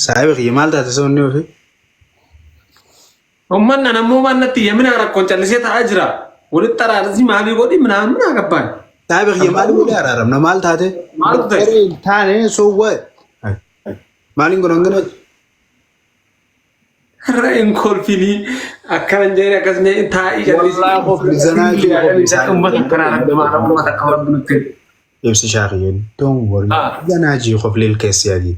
Saahiba kiyya maal taate soonni ofii? Ummanni an ammoo waan natti yamina rakkoon callisee taa'aa jira. Walitti araarsi maalii godhi minaan minaa gabbaan. Saahiba kiyya maal godhe araaramna maal taate? Maaltu ta'e? Qoree hin taane so what? Maaliin godhan gana? Har'a hin kolfinii akkana hin jedhani akkas hin jedhani taa'ii callisii. Wallaahi kofli zanaa jiru kofli saahiba. Uummata akkanaa rabbi maal uummata akka rabbi nutti. Ibsi shaakiyya don't worry. Ah. Zanaa jiru kofli ilkeessi adii.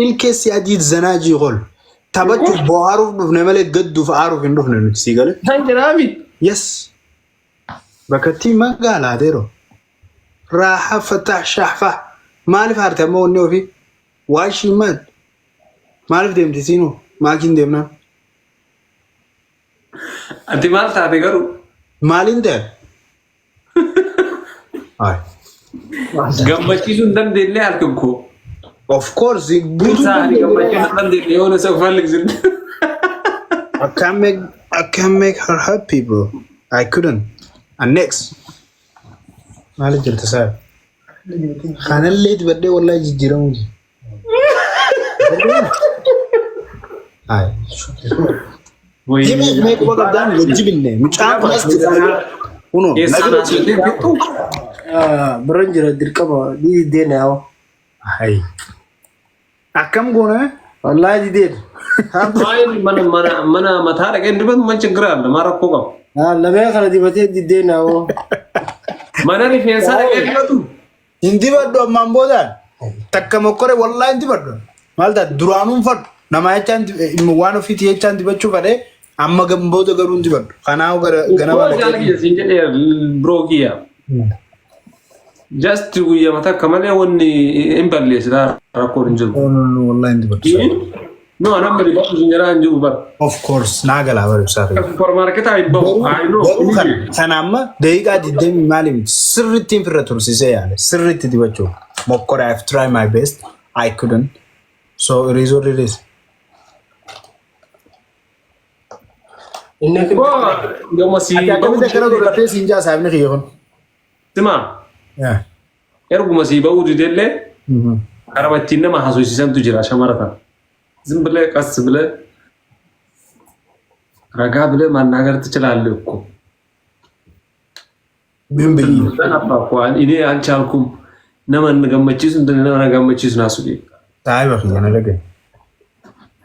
Ilkeessi adii zanaa jiru kol. Taphachuuf bohaaruuf dhufne malee gadduuf aaruuf hin dhufne nuti sii gale. Kan jedhaami. Yes. Bakka ittiin magaalaa deero. Raaxa fatah shaafa. Maaliif aarte amma wanni ofii? Why she mad? Maaliif deemti siinoo? Maakiin deemnaan? Ati maal taate garuu? Maaliin ta'e? Ay. Gammachiisuu hin dandeenye al tokko. Of course, guutuu Isaanii gammachiisuu hin dandeenye yoo na fallisin. I can't make her happy, bro. I couldn't. And next. Maaliif jirta saa? Kanallee dibadhee wallahi jijjiiramuu jira. Ay. Himi mee quba qabdaan wajji binne mucaan kun as jira. Kunoo Keessaan na bira haasofnee jira. fixxu. Biran jira dirqama ni diddeen yaa. Ay. Akkam goona? Wallaahi diddeen. Maayil mana mana mana mataa dhaqee dibatu man chigira alla maa rakkoo qaba. Lamee kana dibatee diddeen yaa. Mana rifeensaa dhaqee dibatu. Hin dibadhu ammaan boodaan. Takka mokkore wallaahi hin dibadhu. Maal taate duraanuun fadhu. Namaa jechaan waan ofiiti jechaan dibachuu fadhee amma booda garuu hin dibadhu. Kanaaf gara ganama Uffoo jaala kiyya siin jedhee biroo kiyya. Just guyyama takka malee wanni hin balleessita rakkoon hin jiru. No, no, no, wallahi hin dibadhu. No, anamma dibadhu siin jedhaa hin jiru bara. Of course naa galaa bara ibsaa kiyya. Supermarketaa hin bahu. I know. Garuu kana kana amma daqiiqaa 20 maali miti sirriitti firra tursiisee yaale sirriitti dibachuu mokkora. I have tried my best, I couldn't, so it is what it is. Inni akka Koo yooma si Ati bahu akkamitti akkana godhattee siin jaa saayibni kiyya kun? Sima erguma sii bahuu didellee karama ittiin nama haasofsiisantu jira shamara tana. ዝም ብለህ ቀስ ብለህ ረጋ ብለህ ማናገር ትችላለህ እኮ። ምን ብዬ? እኔ አልቻልኩም። nama na gammachiisu nama na gammachiisu naasu Saayiba kiyya na dhagaye.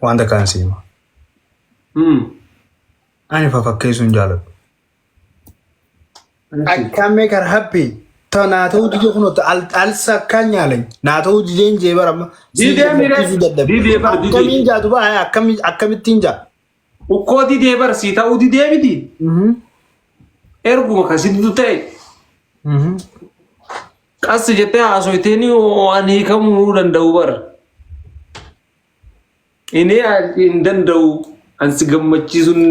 Waan takkaan si hima. Ani fafakkeessuu hin jaaladhu. I can make her happy. Ta naa ta'uu didee kunoo al sakkaan nyaalany. Naa ta'uu dideen jee bara amma. Didee mire. Dadhabe. Didee bara didee. Akkamiin jaatu ba'a akkamittiin jaa? Ukkoo didee bar sii ta'uu didee miti. Erguma kasitti ta'e qas jettee haasoyteeni waan hiikamuu danda'u bar. Inni hin danda'u ansi gammachiisuun.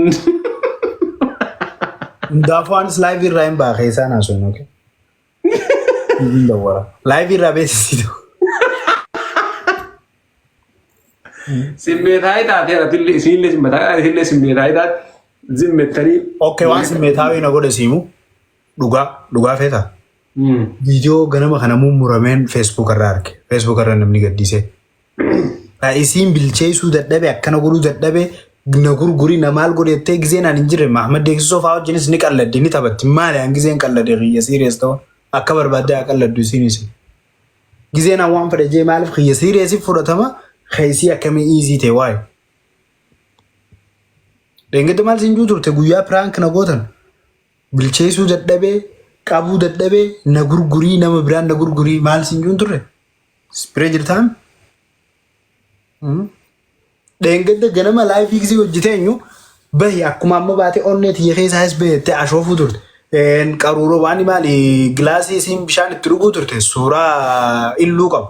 Hundaafuu anis live irraa hin ba'a keessaan haasofnu. Okay? Hin dawwara. Live irraa beeksisitu. Simmeetaayii taateera isiinillee simmeetaayii isinillee simmeetaayii taate zimmettanii. Okay, waan simmeetaawii na godhe siimu dhugaa dhugaa feetaa? Viidiyoo ganama kana mummurameen Facebook irraa arge. Facebook irra namni gaddisee. Isiin bilcheessuu dadhabe, akkana godhuu dadhabe, na gurgurii na maal godhe jettee gizeen ani hin jirre Mahmad Deeksisoo fa'aa wajjinis ni qalladdi ni taphatti. Maali an gizeen qallade kiyya serious ta'u akka barbaadde haa qalladdu isiinis. Gizeen an waan fedhe jee maaliif kiyya serious fudhatama keessii akkamii easy ta'e waa'ee. Dheengadda maal siin juu turte guyyaa prank na gootan bilcheessuu dadhabee qabuu dadhabee na gurgurii nama biraan na gurgurii maal siin juun turre? Bira jirtaan? Dheengadda ganama live gisee hojjetee eenyu bahi akkuma amma baatee onnee tiyya keessaas bahettee ashoofuu turte. Qaruuroo waan maali gilaasii isiin bishaan itti dhuguu turte suuraa illuu qabu.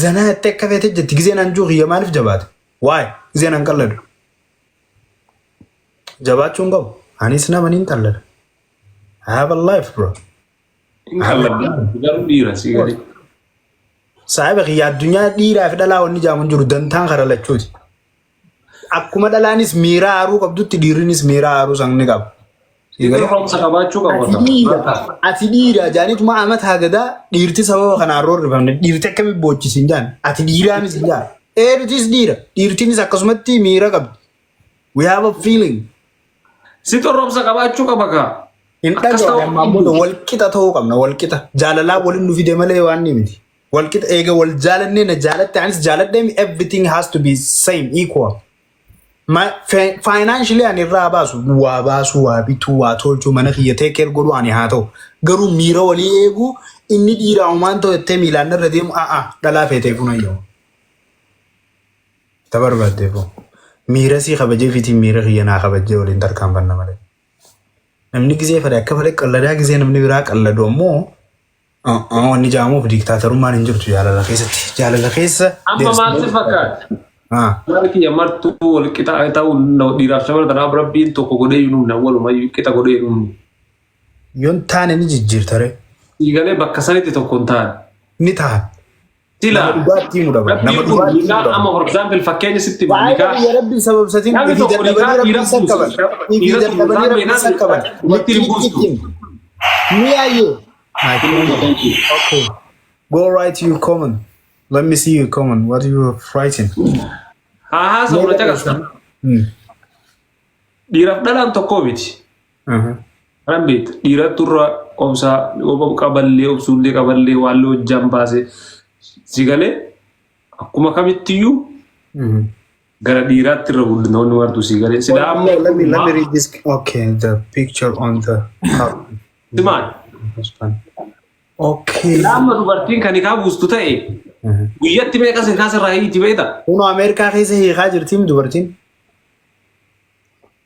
Zanaa jettee akka feete jetti giseen anjuu kiyya maaliif jabaate? Waay giseen an qalladu. Jabaachuu hin qabu. Anis nama niin qallada. I have a life, bro. Hin qalladda garuu dhiira si gadi. Saahiba kiyya addunyaa dhiiraa fi dhalaa wanni jaamu hin jiru dantaan kara lachuuti. Akkuma dhalaanis miiraa aaruu qabdutti dhiirrinis miiraa aaruu san ni qaba. Irroomsa qabaachuu Ati qaba. dhiira, ati dhiira jaanituma amata hagadaa dhiirti sababa kanaan roorrifamne dhiirti akkamitti boochisiin jaan ati dhiiraamis hin jaan. Ee, nutis dhiira, dhiirtinis akkasumatti miira qabdi. We have a feeling. Si xorroomsa qabaachuu qaba kaa. Hin Akkas dhaga'u ta'uu ammaan booda wal qixa ta'uu qabna, wal qixa. Jaalalaa waliin nu fide malee waan ni miti. Wal qixa eega wal jaalannee na jaalatte anis jaaladhee, everything has to be same, equal. Financially ani irraa baasu, waa baasu, waa bituu, waa tolchuu, mana kiyya take care godhu ani haa ta'u. Garuu miira walii eeguu, inni dhiiraa uumaan ta'u jettee miilaan irra deemu a'a, dhalaa feetee funayyoo. Ta barbaaddeefu. Miira sii kabajee fiitiin miira kiyya naa kabajee waliin tarkaanfanna malee. Namni gizee fedhe akka fedhe qalladaa, gizee namni biraa qalladu ammoo wanni jaamuuf diktaatarummaan hin jirtu jaalala keessatti. Jaalala keessa. Amma maal si fakkaata? Ah. Maal kiyya martuu wal qixa ta'uu dhiiraaf shamara tanaaf Rabbiin tokko godhee hin uumne, walumayyuu qixa godhee hin uumne. Yoon taane ni jijjiirtare. Siigalee bakka sanitti tokko hin taane. Ni ta'a. Sila Nama dhugaatti himuu dhaban. Nama Rabbiin kun dhugaatti himuu nikaa dhaban. amma, for example, fakkeenya sitti himu Baay'ee nikaa biyya Rabbiin sababsatiin Namni ifii tokko nikaa dadhabanii dhiira Rabbiin sakkaban. buusu. Ifii Dhiira dadhabanii Rabbiin sakkaban. Dubartiin hin buustu. Ni yaayyee. Okay. Go write your comment. Let me see your comment. What you are writing? Haa, haasa'u na caqasta. Dhiiraaf dhalaan tokkoo miti. Kanan beekta, dhiirattu irra obsaa qaballee, obsuullee qaballee, waallee hojjaan baasee si galee akkuma kamittiyyuu gara dhiiraatti irra guddinoonni martu si galee. Silaa amma Let me read this. Okay, the picture on the Simaan. husband. Okay. Silaa amma dubartiin kan hikaa buustu ta'e guyyatti meeqa hikaa sirraa hiiti, beekta? Kunoo Ameerikaa keessa hiikaa jirtiin dubartiin.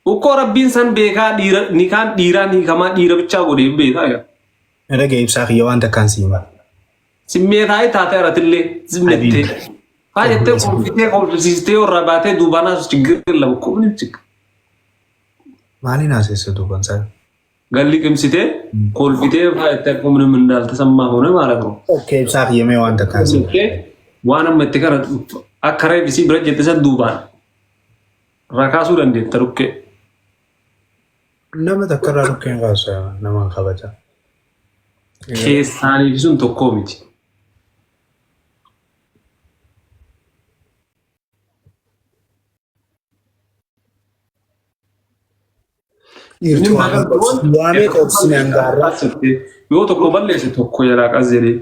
Ukkoo Rabbiin san beekaa, dhiira nikaan dhiiraan hiikamaa dhiira bichaa godhee hin beekaa egaa. Dhagee ibsaa kiyya, waan takkaan sii hima. Simmeetaa'ee taatee aratillee zimmettee. Haa jettee kolfitee kolfisiistee irraa baatee duubaan haasuu ችግር የለም እኮ፣ ምንም ችግር Maaliin haasessa duuban isaa? Galli qimsitee kolfitee faa jettee akka ምንም እንዳልተሰማ ሆነ ማለት ነው። Okay, ibsaa kiyya, mee waan takkaan sii hima. Waan amma itti kana akka reefisii bira jette san duubaan rakaasuu dandeetta dhukkee. Nama takka irraa dhukkeen kaasa nama kabaja. Keessaaniif sun tokkoo miti. Dhiirti waa meeqa obsine hangaarraa. Yoo tokko balleesse tokko jalaa qas jedhee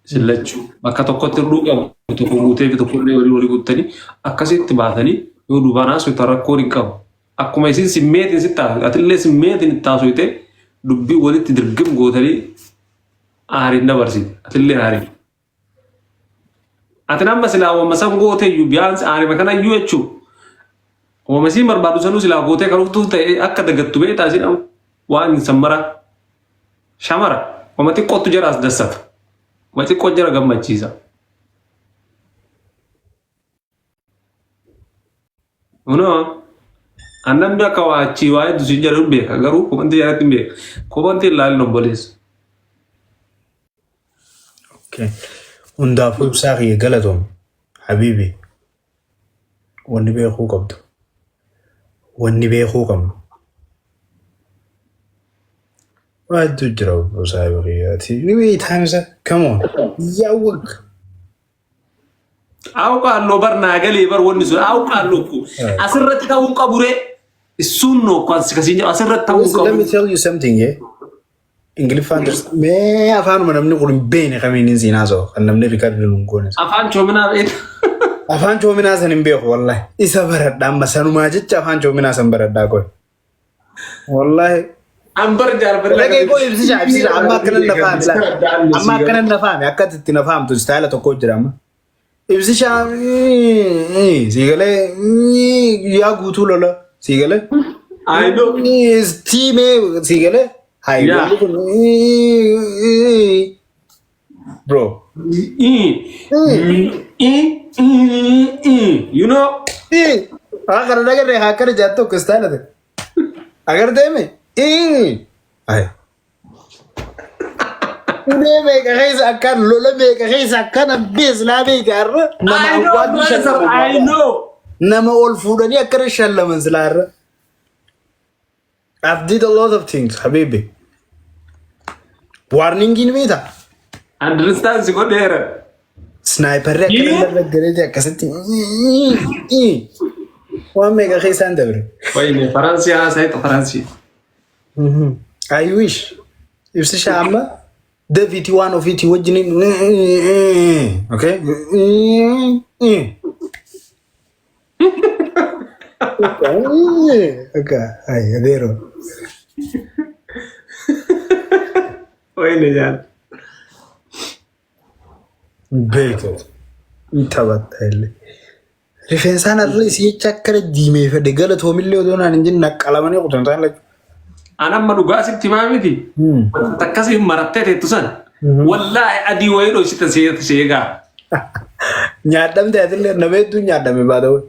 sillachuu bakka tokkotti hirduu qabu, tokko guutee fi tokko illee walii walii guuttanii akkasitti baatanii yoo duubaan haasoftan rakkoon hin qabu. Akkuma isin simmeetiin sitti haasofte, atillee simmeetiin itti haasofte, dubbii walitti dirgim gootanii aariin dabarsite, atillee aariin. Ati amma silaa wamma san gootee iyyuu biyyaansi aarima kana iyyuu jechuun wamma siin barbaadu sanuu silaa gootee kan dhuftuuf ta'e akka dagattu beektaa, isin amma waan hin sammara shamara wamma xiqqootu jara as dassata, wamma xiqqoo jara gammachiisa. Kunoo an namni akka waa achii waa hedduu siin jedhu hin beeka, garuu komantii jalatti hin beeka, komantii ilaalin obboleessa. Okay. Hundaafuu ibsaa kiyya, galatoom. Habiibi. Wanni beekuu qabdu. Wanni beekuu qabnu. Waa hedduu jira, obbo saahiba kiyyaati. Ni beektaa isa? Come on. Yaawwag. አውቃለሁ በር ናገሌ በር ወኒ sun አውቃለሁ እኮ asirratti ta'uu hin qabu ree እሱን ነው እኮ ከሲን asirratti ta'uu hin Listen, let qabu. me tell you something, yeah? Ingiliffaan mee afaanuma namni kun hin beekne kamiin hin siin haasa'u kan namni record hin goone. Afaan choominaa beekta. Afaan choominaa san hin beeku, wallahi. Isa baradha amma, sanumaa jecha afaan choominaa san baradhaa qoy. Wallahi. Ambar jaarfadha. Dhagee koo, ibsisha, ibsisha, amma akkana na faame laata. Amma akkana na faame, akka itti na faamtu style tokko jira amma. Ibsisha siigalee yaa guutuu lola siigalee. I know. Tiimee siigalee. Hayi kun bro. You know. Haa, kana dhagarree haa akkana jaattu akka style ta'e. Agartee mi? Ayi. Ulee meeqa keessa akkaan lola meeqa keessa akkana beeslaa beekte har'a nama I know, awwaatu brother. shallaman. I know. Nama ol fuudhanii akkana shallaman silaa har'a. I've did a lot of things, habibi. Warningiin beektaa? Understand si godheera. Sniperri akkana irra gareeti akkasitti waan meeqa keessaan dabre. Wayne Faransii haasa'itu Faransii. I wish ibsisha amma dafiitii waan ofiitii wajjin, okay. Okay, ay adeero. Wayne jaal. Beeku taphatta illee. Rifeensaan har'a isii jecha akkana diimeeffadhe galatoomillee otoo naan hin jenne naqqalamanii kutan ta'an lachuu. An amma dhugaa sitti himaa miti. Wanta akkasii marattee teettu san. Wallaahi adii wayii dhoksite seegaa. Nyaadhamte atillee nama hedduun nyaadhame baatawwe.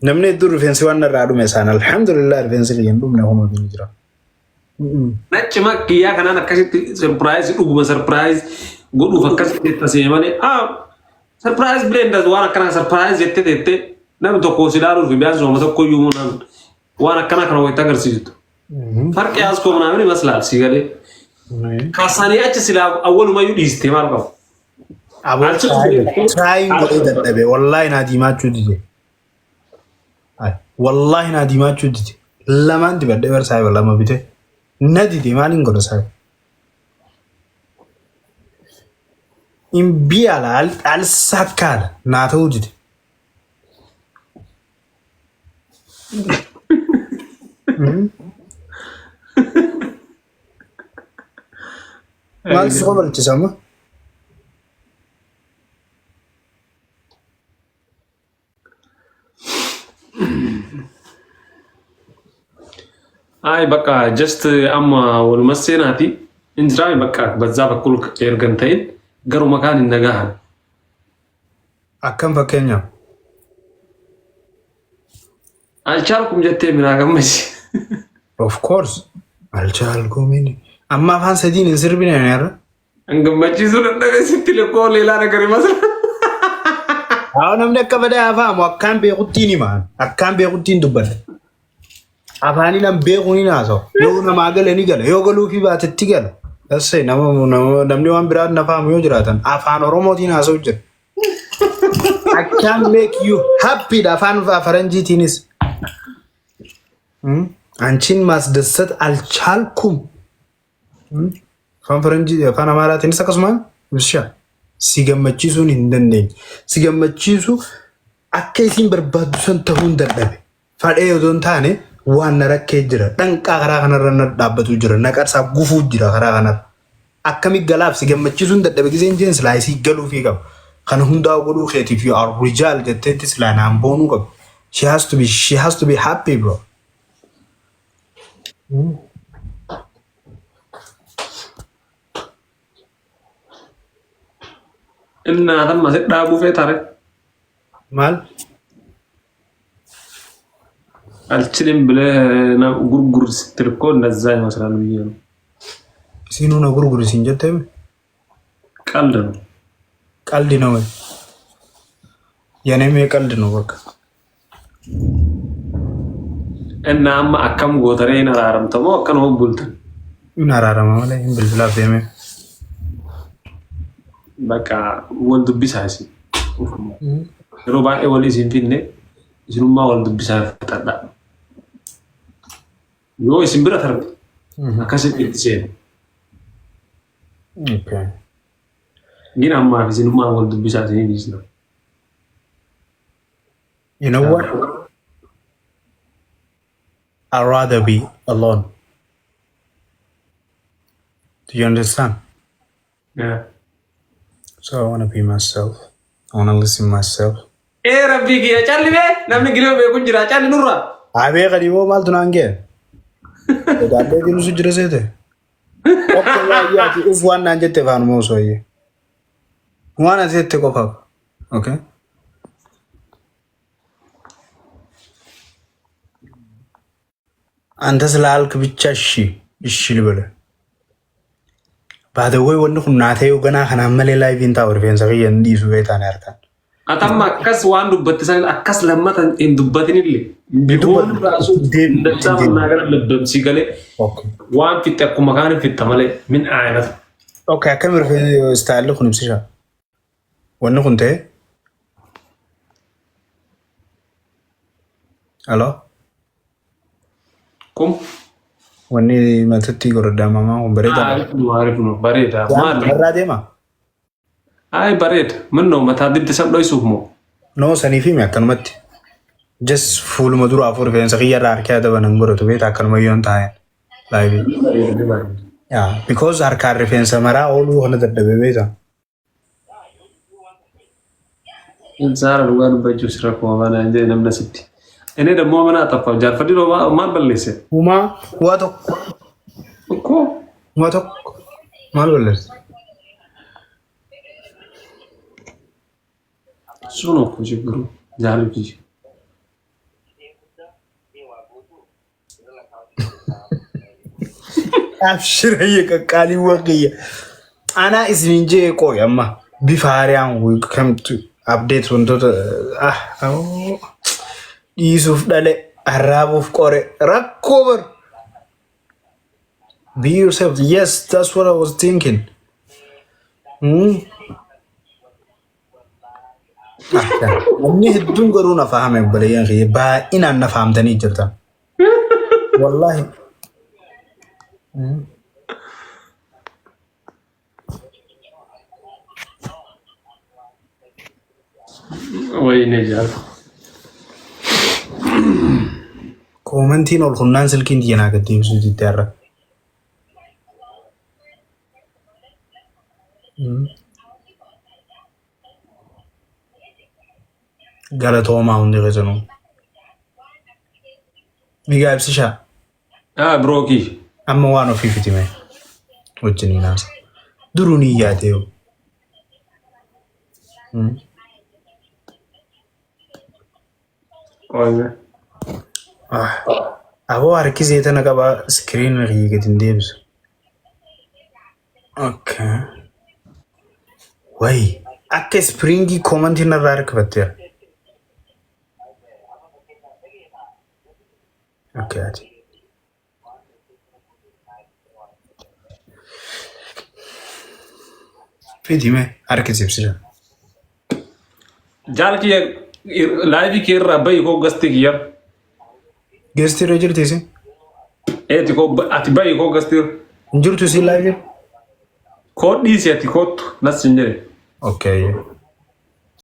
Namni hedduun rifeensi waan irraa dhume isaan alhamdulillah rifeensi kiyya hin dhumne homaa hin jira. Nacci kiyyaa kanaan akkasitti surprise dhuguma surprise godhuuf akkasitti teettasee malee ah surprise blenders waan akkanaa surprise jettee teettee namni tokko si ilaaluuf biyyaas waan tokko iyyuu naan waan akkanaa kana wayitti agarsiistu. Farqi as koo ምናምን ይመስላል ሲገሌ kaasanii achi silaa awwalumayyuu dhiistee maal qabu? Aboo trying godhee dadhabe, wallaahi naa diimaachuu dide. Wallaahi naa diimaachuu dide. Lamaan dibadhee bar saayiba lama bite. Na dide, maaliin godha saayiba? Imbii ala alsakkaala naa ta'uu dide. Maaltu si kofalchisa amma? Ay bakka just amma waluma seenaati injiraami bakka በዛ በኩል ergan ta'in garuma kaan hin nagahan. Akkam fakkeenyaaf? አልቻልኩም jettee minaa gammachi. Of course. Alchaalkumin. Amma afaan sadiin hin sirbine irra. An gammachiisuu dadhabe sitti lekkoo ሌላ ነገር ይመስላል. Haa, namni akka badaa afaamu akkaan beekuttiin hima. Akkaan beekuttiin dubbata. Afaanii nam beeku ni haasa'u. Yoo namaa gale ni gala. Yoo galuu fi baatetti gala. Dassee nama namni waan biraan na faamu yoo jiraatan afaan Oromootiin haasa'u jira. I can make you happy dha afaan faranjiitiinis. አንቺን ማስደሰት አልቻልኩም። Afaan faranjii afaan Amaaraatiinis akkasumaan ibsisha. Si gammachiisuun hin dandeenye. Si gammachiisu akka isiin barbaaddu san ta'uu hin dadhabe. Fadhee otoo hin taane waan na rakkee jira. Dhanqaa karaa kanarra na dhaabbatu jira. Naqarsaa gufuu jira karaa kanarra. Akkami galaaf si gammachiisuu hin dadhabe giseen jeen silaa isii galuufii qaba. Kana hundaa godhuu keetiif you are rijaal jetteetti silaa naan boonuu qaba. She has to be happy, bro. Innaa tamma si dhaabuu feetare. Maal? አልችልም ብለህ ጉርጉር ስትል እኮ እንደዛ ይመስላል ብዬ ነው። Isiinuu na gurguri siin jettee? ቀልድ ነው። ቀልድ ነው። የኔም የቀልድ ነው በቃ። እና amma akkam gootaree hin araaramtamoo akkanuma bultan? Hin araarama malee hin bilbilaaf deemee. Bakka wal dubbisaa isin. Yeroo baay'ee wal isin finne isinummaa wal dubbisaa fixadha. Yoo isin bira tarbe akkasitti itti seenu. Okay. Gina ammaaf isinummaa wal dubbisaa isinii dhiisna. You know what? I'd rather be alone. Do you understand? Yeah. So I want to be myself. I want to listen myself. Ee rabbii kiyya calli bee namni gilee beeku jira calli nurra. Abee qadimoo maaltu naan ga'e? Sodaadhee jirusu jira seete. Okko baay'ee ati uf waan naan jette faanuma osoo iyyee. Waan ati jette qofaaf. Okay. አንተ ስላልክ ብቻ እሺ እሺ ልበልህ። By the way, wanni kun naa ta'ee ganaa kanaan malee live hin taa'u rifeensa kiyya hin dhiisu beektaan harkaan. Atamma akkas waan dubbatte san akkas lammata hin dubbatinillee. Bifoon raasuu Deebi- dachaa mannaa gara labbamsii galee Okay. waan fixxe akkuma kaan fixxa malee min aayinata. Okay, akkami rifeensi istaayilli kun ibsisha? Wanni kun ta'e? Aloo? Kum. Wanni matatti godhadhaamamaa kun bareedaa. Aarifnu aarifnu bareeda. Maali? Irraa deema? Ay bareeda. Minnoo mataa dibde san dhoysuuf moo? No saniif himi akkanumatti. Just fuuluma dura afur rifeensa kiyya irraa harkee adaban hin godhatu beektaa akkanuma yoon taa'e. Live. Yeah, because harkaan rifeensa maraa ooluu kana dadhabe beektaa. Saara dhugaa dubbachuuf si rakkoo baanaa hin jedhe namni asitti. Inni dammoo mana axaffa jaarfadhi maal balleesse? Humaa waa tokko Tokko waa tokko maal balleesse? Sun okkoo jiru jaallu kiyya. Abshirayya qaqqaaliiwwan kiyya. Anaa isiniin jee qooy amma bifa haaraan kamtu update wantoota ah awoo. Dhiisuuf dhale arraabuuf qore rakkoo bar. Be yourself. Yes, that's what I was thinking. Namni hedduun garuu na fahame obboleeyyan kiyya baay'inaan na fahamtanii jirtan. Wallaahi. Wayne jaal. Koomantiin ol kunnaan silkiin tiyya naa gad deebisuu didde har'a. Galatoomaa hundi keessanuu. Egaa ibsishaa Ah brookii. amma waan ofii fitime wajjiniin haasa. Duruu ni yaade yoo. Qoyme. Ah. Aboo harki zeetana qabaa iskiriin kiyya gadi hin deebisu. Okay. Wayi akka ispiriingii koomantii narraa harkifatteera. Okay, ati. Fidi mee harki sibsira. Jaal kiyya laayivii kee irraa bahi koo gasti kiyya. Geestii irra jirti isin? Eeti koo ati bahi koo gasti. Hin jirtu isin laayivii? Koo dhiisi ati koottu nas hin jedhe. Okay.